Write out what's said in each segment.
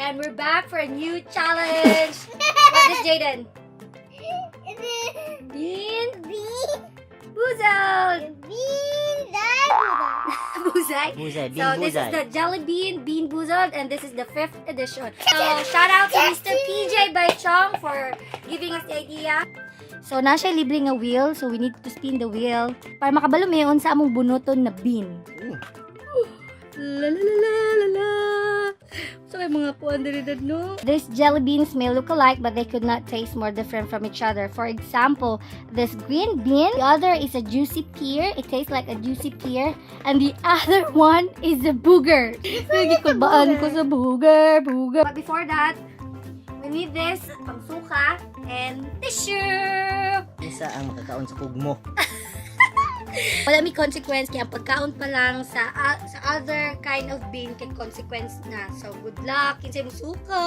And we're back for a new challenge. What is, Jaden? Bean Bean. Boozled. Bean. Boozled. Buzay, bean So this is buzay. the Jelly Bean Bean Boozled, and this is the fifth edition. So shout out to Mr. PJ Baichong for giving us the idea. So naa siya libre nga wheel, so we need to spin the wheel para makabalo mi unsa among bunuton na bean. La la la la la la. So kay mga puan diri dad, no? These jelly beans may look alike, but they could not taste more different from each other. For example, this green bean, the other is a juicy pear. It tastes like a juicy pear. And the other one is a booger. Nagikulbaan ko sa booger, booger. But before that, we need this pangsuka and tissue. Isa ang makakaon sa kugmo. Wala may consequence kaya ang pagkaon pa lang sa other kind of bean kay consequence na. So good luck kinsay musuka.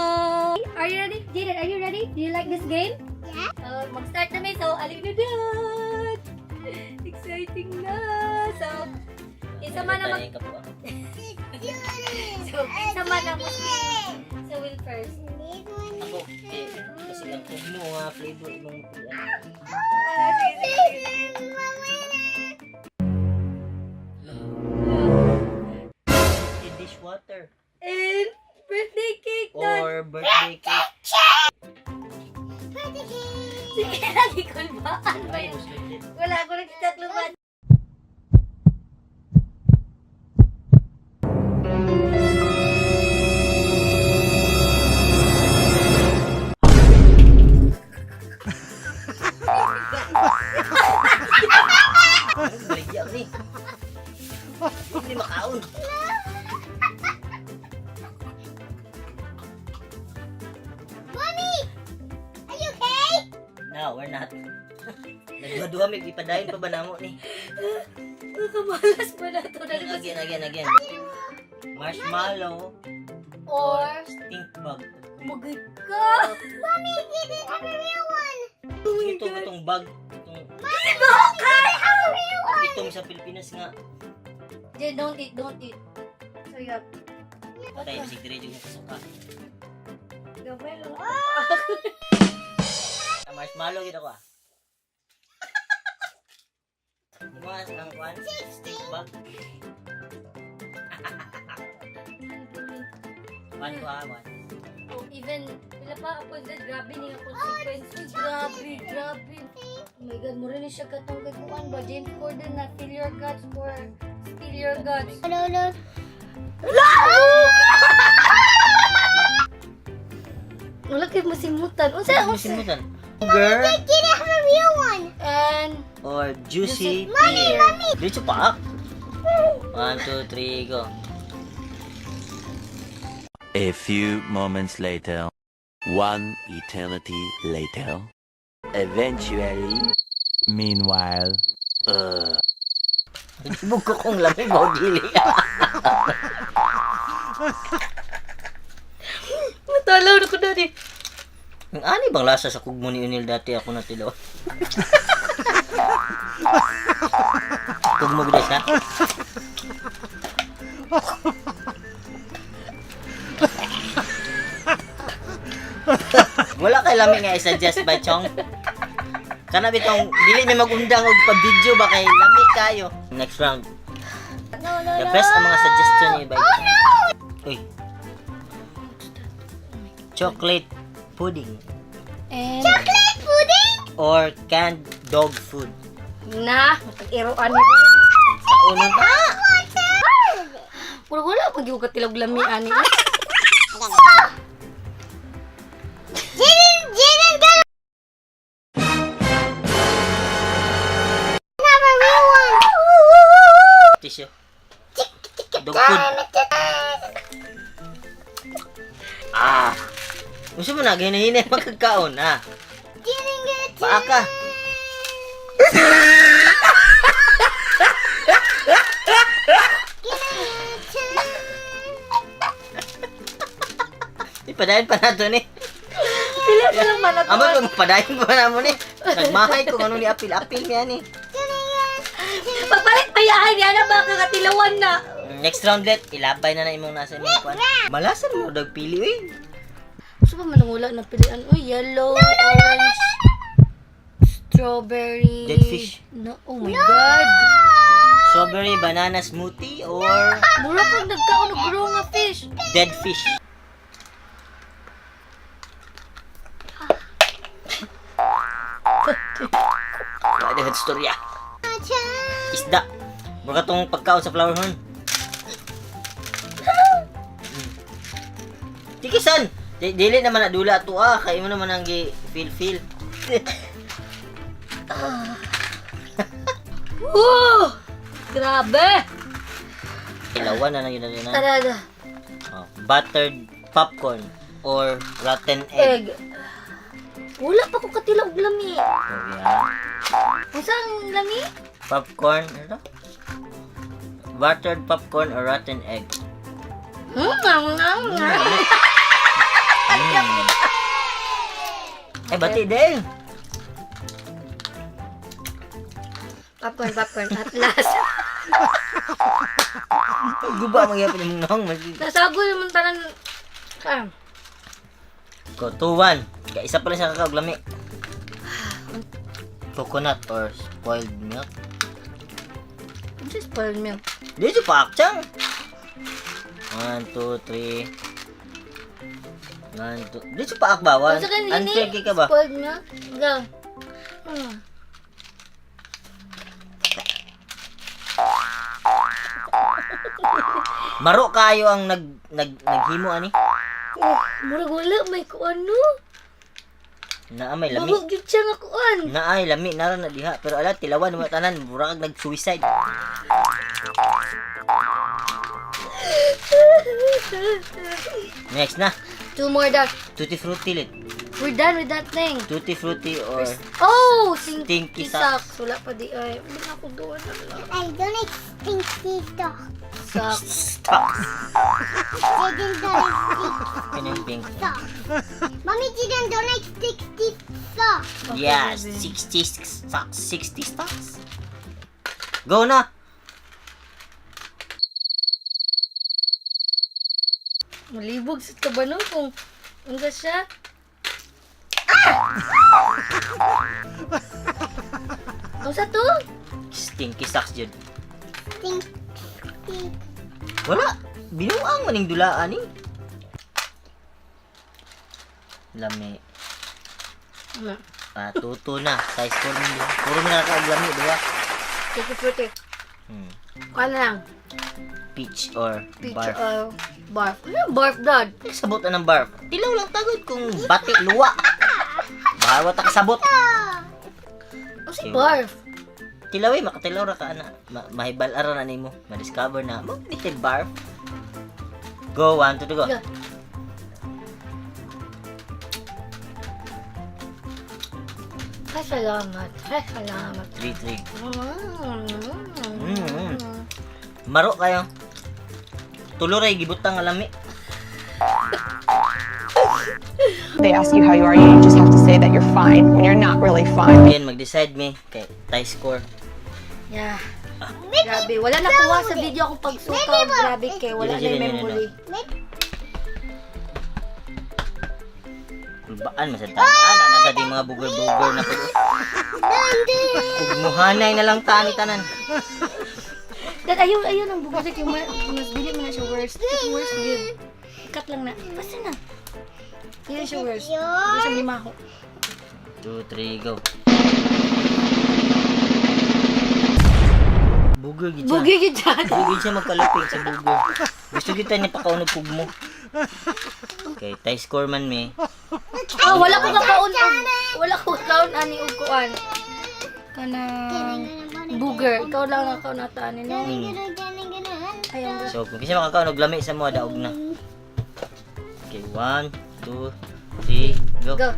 Are you ready? Jaden, are you ready? Do you like this game? Yeah. So mag-start na mi. So alin na dad. Exciting na. So isa man ang mag Tayo ka po, ah. So isa man ang So will first. Ako, eh, kasi ang kugmo nga flavor imong pilian. Eh, dishwater And birthday cake na. or birthday cake. Sige, lagi kulbaan ba yun? Wala ako nagtatakluban. Baligya ni. Hindi makaon. Mommy, are you okay? No, we're not. Nagduha-duha may ipadayon pa ba namo ni? Nakamalas ba na ito? Again, again, again. Marshmallow Or, stink bug. magay ka! Mommy didn't have a real one. Ito itong bug, itong I have a real one. itong sa Pilipinas nga. Jay, don't eat, don't eat. So, yeah. Patay sig diretso yung kasuka. Gamay lang. Ang marshmallow gid ako ah. Mga ang kwan, stink bug. One ko ah, one. Oh, even, pila pa ako dyan, grabe niya consequence. Uy, grabe, grabe. Oh my God, mura ni siya katong kay kuan ba? James Corden na, "Feel your guts" or "Steal your guts." No, no. Wala kay masimutan. Unsa, unsa? Simutan. Sugar Didn't have a real one. And, or juicy Mommy, pear. Diretso pa ah. One, two, three, go. A few moments later, one eternity later, eventually, meanwhile, Ibog ko kung lamig ba o dili. Matalaw na ko dati. Ang ani bang lasa sa kugmo ni Unil dati ako natilaw. Kugmo gud siya. Wala kay lami nga i-suggest by Chong. Kana bitong dili may magundang og pa-video ba kay lami kayo. Next round. No, no, The best ang mga suggestion ni by Chong. Uy. Chocolate pudding And, Chocolate pudding? or canned dog food. Na, matag-iroan ni. Sa unang pa. Puro wala pag yung katilog lami ani. Jaden got have a real one. Tissue. Dog food. Ah. Gusto mo na ginahinay magkakaon ha. Didn't get Paa ka. Ipadayon pa nato ni. Pila pa lang man ato. Amo kung padayon pa na mo ni. Nagmahay kung ano ni apil-apil niya ni. Pagpalit pa yahay niya na baka katilawan na. Next round let, ilabay na na imong nasa imong kuan. Malasan mo dag pili eh. Gusto pa man ang wala na pilian. Uy, yellow, orange, strawberry. Dead fish. No, oh my God. Strawberry banana smoothie or Mura pag nagkaon og raw nga fish. dead fish. Wala na istorya. Isda. Mura tong pagkaon sa flower horn. Tikisan. Dili naman na dula ato ah. Kay mo naman ang gi feel feel. Woo! Grabe! Ilawan na lang yun na yun. Tara na. Oh, buttered popcorn or rotten egg. Egg. Wala pa ko katila og lami. Oh, yeah. Unsa ang lami? Popcorn, ano to? Buttered popcorn or rotten egg. Eh, bati din. Popcorn, popcorn. At last. Guba ang gyapon imong nong. Nasagol naman tanan. Ah. Ko 2-1. Kaya isa pa lang siya kakaog lami. Coconut or spoiled milk. Unsa spoiled milk? Dito pa akchang. 1 2 3 1 2. Dito pa akba. One. Unsa kanin Unfair kay ka ba? Spoiled milk? Go. Maro kayo ang nag nag naghimo ani. Oh, murag wala may kuan no. Naa may lami. Bago gyud siya nga kuan. Naay lami nara na diha pero ala tilawan mo tanan mura kag nag-suicide. Next na. Two more down. Tutti frutti lit. We're done with that thing. Tutti frutti or Oh, Stinky stinky socks. socks. Wala pa di ay. Hindi na ako doon. I don't like stinky socks. Socks. stocks. I didn't don't like stinky Yun yung pink. socks. Mommy didn't don't like stinky socks. Yeah, 60 stocks. 60 stocks. Go na. Malibog sa tabanong kung unsa siya. Ah! Unsa to? Stinky socks jud. Stinky. Wala. Binuang maning dulaan eh. Lami. Ano? Ah, tuto na. Size 4 man din. Puro man nakakaog lami, diba? Tutti frutti. Kuan na lang. Peach or Peach barf. or barf. Ano yung barf, dad? Sabot na ng barf. Tilaw lang tagod kung bati luwa. Bawa ta kasabot. Ano si barf? Tilaw eh, makatilaw ra ka ana. Mahibal ara na nimo. Ma-discover na mo ni barf. Go, one, two, three, go. Yeah. Ay, salamat. Ay, salamat. 3, 3. Mm. Maro kayo. Tulo ray gibutang nga lami. They ask you how you are, you just have to say that you're fine when you're not really fine. Again, mag-decide me kay tie score. Yeah. Grabe, wala na kuha sa video akong pagsuka. Grabe kay wala na yung memory. Maybe Kulbaan man sa tanan. Ana na sa di mga bugar-bugar na pag Kugmuhanay na lang tani tanan. Dad, ayaw, ayaw ng bugos. Yung mas dili mo na siya worst. Yung worst yun. Cut lang na. Basta na. Dili siya worst. Dili siya limaho. 2, 3, go. Bugar gid siya. Bugi gid siya. Bugar siya magkalupig sa bugar. Gusto kita niya pakaon og kugmo. Okay, tie score man me. Ah, wala ko kakaon og wala ko kakaon ani og kuan. Kanang booger. Ikaw lang ang kaon ata ani no. Ayaw. So, kung kasi makakaon og lami sa mo daog na. Okay, 1, 2, 3, go. Go.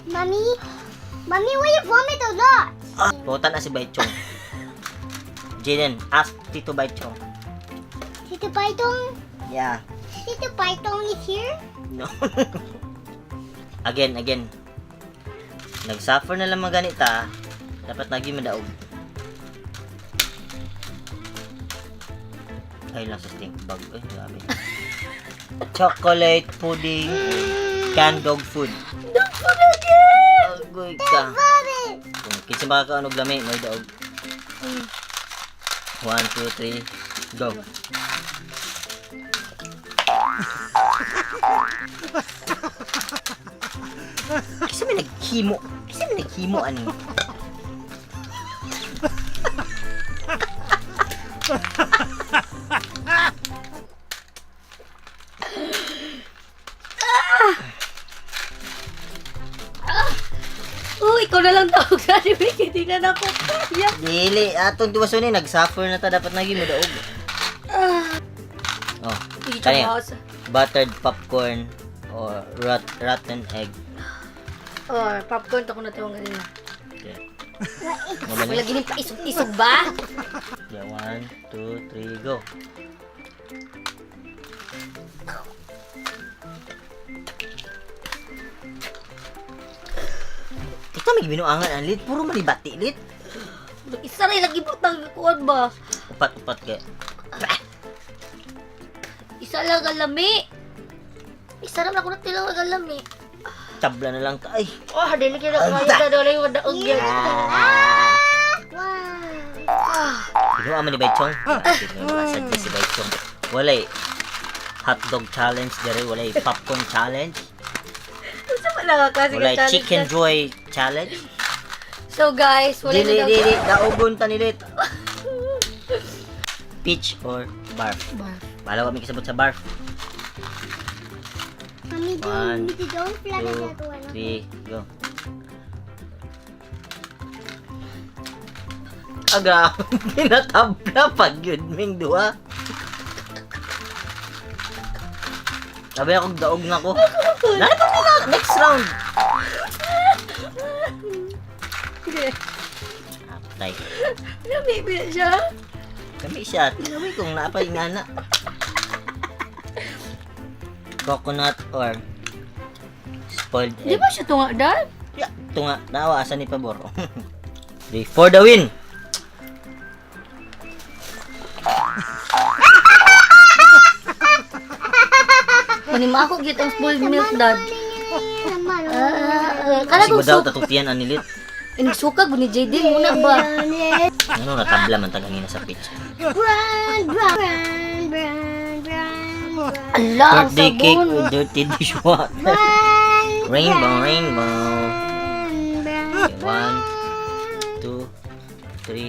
Mommy, Mommy, why you vomit a lot? Putan na si Baichong. Jaden, ask Tito Baichong. Tito Baitong, Yeah. Tito Python is here? No. Again, again. Nag-suffer na lang mga ganita. Dapat lagi madaog. Ay lang sa stink bag. Ay, grabe. Chocolate pudding. Canned dog food. Dog food again! Agoy ka. Vomit! Kung kinsa ba ka og lami, may daog. 1, 2, 3, go. Kasi may naghimo. Kasi may naghimo ani. Oh, ikaw na lang tawag sa Ricky. Hindi na ako kaya. Dili atong tuwason ni nag-suffer na ta dapat naging mo daog. Oh, Hindi kani. siya. Buttered popcorn or rotten egg. Oh, popcorn to ko na tawag ganina. Okay. Mabalik. Wala gini pa isog-isog ba? Yeah, 1, 2, 3, go. Kita may binuangan ang lit. Puro malibati lit. Isa rin lagi butang kuan ba? Upat-upat kay. Isa lang ang lami. Isa lang ako natilaw ang lami. Tabla na lang ta. Ay. Oh, dili kaya kaya na dole yung daog yan. Wow. Binuangan man ni Baichong. Grabe, may mga sadya si Baichong. Walay hotdog challenge dere, walay popcorn challenge, Unsa man lang ang klase walay ng challenge chicken na? joy challenge. So guys, wala Dili na daw. dili daogon ta nilit. Peach or barf. Barf. Bahala kami kasabot sa barf. Mommy, One, don't flag 2, that one. 3, go. Aga, pinatabla pag yun, ming duha. Sabi ako, daog na ko. Narito na next round. Atay. Lami ba siya? Kami siya. Tinaway kung naapay nga na. Coconut or spoiled Di egg. ba siya tunga dad? Ya, tunga. Nawa, asa ni pabor. Three, for the win! Manimako gyud ang spoiled milk dad. Ah, kana Kasi kung daw suka. tatutian anilit. Inigsuka gud ni JD muna ba? Ano, natabla man taganina sa pitch. Brown, brown, brown, brown, brown, Ala, ang Birthday cake sabon. with dirty dishwater. brown, Rainbow, rainbow. brown, brown. Okay, 1, 2,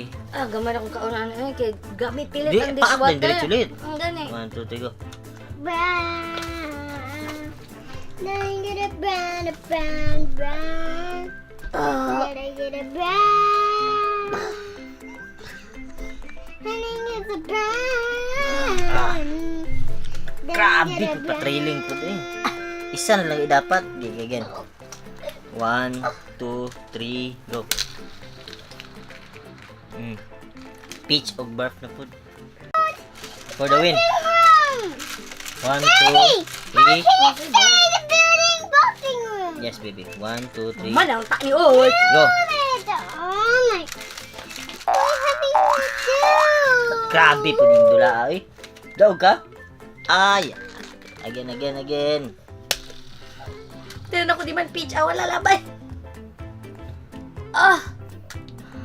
3. Ah, gamay na kong kaunaan eh kay gami pilit Di, ang paak dishwater. din, diretso ulit. Ang gani. 1, 2, 3, go. Brown. Then get a brown, a brown, brown. Ah, Then I get a brown. And I get a brown. Then I Grabe, get a patrailing po eh. Isa na lang dapat. Gig again. 1, 2, 3, go. Peach og barf na food. For the win. Room. 1, 2, 3. Can you stay in the building boxing room? Yes, baby. 1, 2, 3. man ang tani oy. Go. Oh my. What having to do? Grabe po yung dula ay. Daog ka? Ay. Again, again, again. Tinan ako di man peach, ah, wala labay. Ah,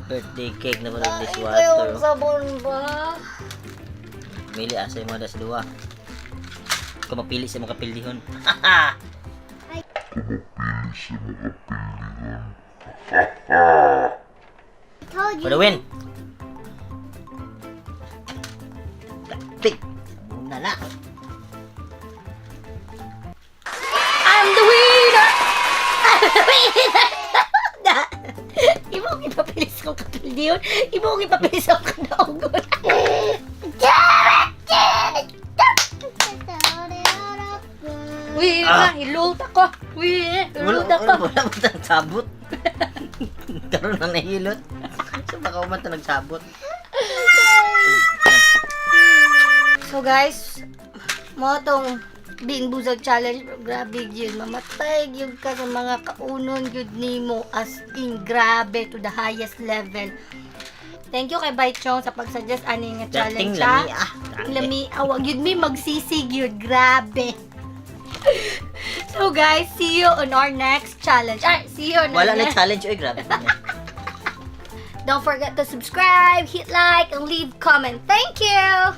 Birthday cake na pala ay, dishwater. kayo ang sabon ba? Mili asa yung mga das duwa. Kung mapili sa mga kapildihon. I told For you. the win! Kapit! Sabon na na. I'm the winner! I'm the winner! Na. Imo ang ipapilis kong kapildiyon. Imo ang ipapilis akong kadaogon. Uy, ah. Hilot ako. Uy, Wala, hilot wala, ako. wala ba tayong sabot? Karoon na nahilot. So baka umanta nagsabot. So guys, mo tong Bean Boozled Challenge, bro. Grabe yun. Mamatay yun ka sa mga kaunon yun nimo, as in grabe to the highest level. Thank you kay Bai Chong sa pag-suggest ani nga Dating challenge ha. lami ah. Grabe. Lami, awag yun mi magsisig yun. Grabe. So guys, see you on our next challenge. Ay, see you on Wala our na next. challenge oy, grabe. Don't forget to subscribe, hit like, and leave comment. Thank you!